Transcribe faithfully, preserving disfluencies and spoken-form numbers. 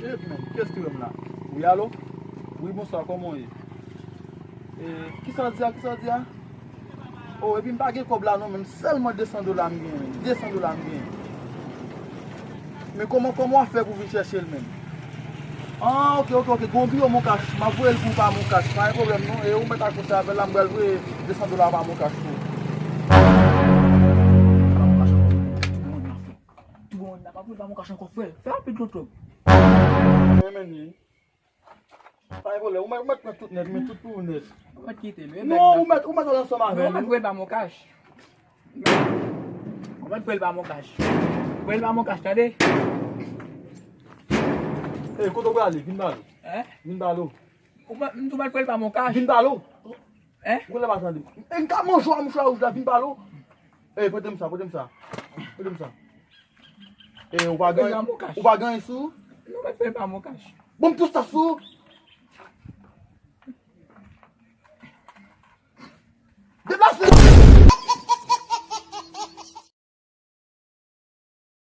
Shit, man, kiyès ki rele m la? Wi, alo? Wi, bonswa, kòman w ye? E, kisa w di a, kisa w di a? Oh, epi m pa gen kòb la non, men m sèlman de san dola m genyen, men de san dola m genyen. Men kòman, kòman w ap fè pou vin chèche l menm? Ah, ok, ok, ok, gen yon biwo Moncash, m ap voye l pou ou pa Moncash, pa gen pwoblèm non, e ou mèt akonse avè l la, m pral voye de san dola pa Moncash pou ou. Tout bon, n ap ap voye l pa Moncash ankò, frè. Fè rapid, Tonton. Men, men, men. Pa gen pwoblèm, ou mèt, ou mèt pran tout nèt, men tout pou ou nèt. Ou mèt kite l, wi. Non, ou mèt, ou mèt al ansanm avè l. Non, ou mèt voye l pa Moncash. Ou mèt voye l pa Moncash. Voye l pa Moncash, tande? Ey, kote w prale? Vin ba l. Hein? Vin ba l. Ou mèt, ou mèt voye l pa Moncash. Vin ba l. Hein? Ou konn lè pa tande. E m ka manje w a mouchwa wouj la, vin pale w. Ey, prete m sa, prete m sa. Prete m sa. E ou pa gen, ou pa gen sou? Non, mèt fè l pa Moncash. Bon, m tout sa sou.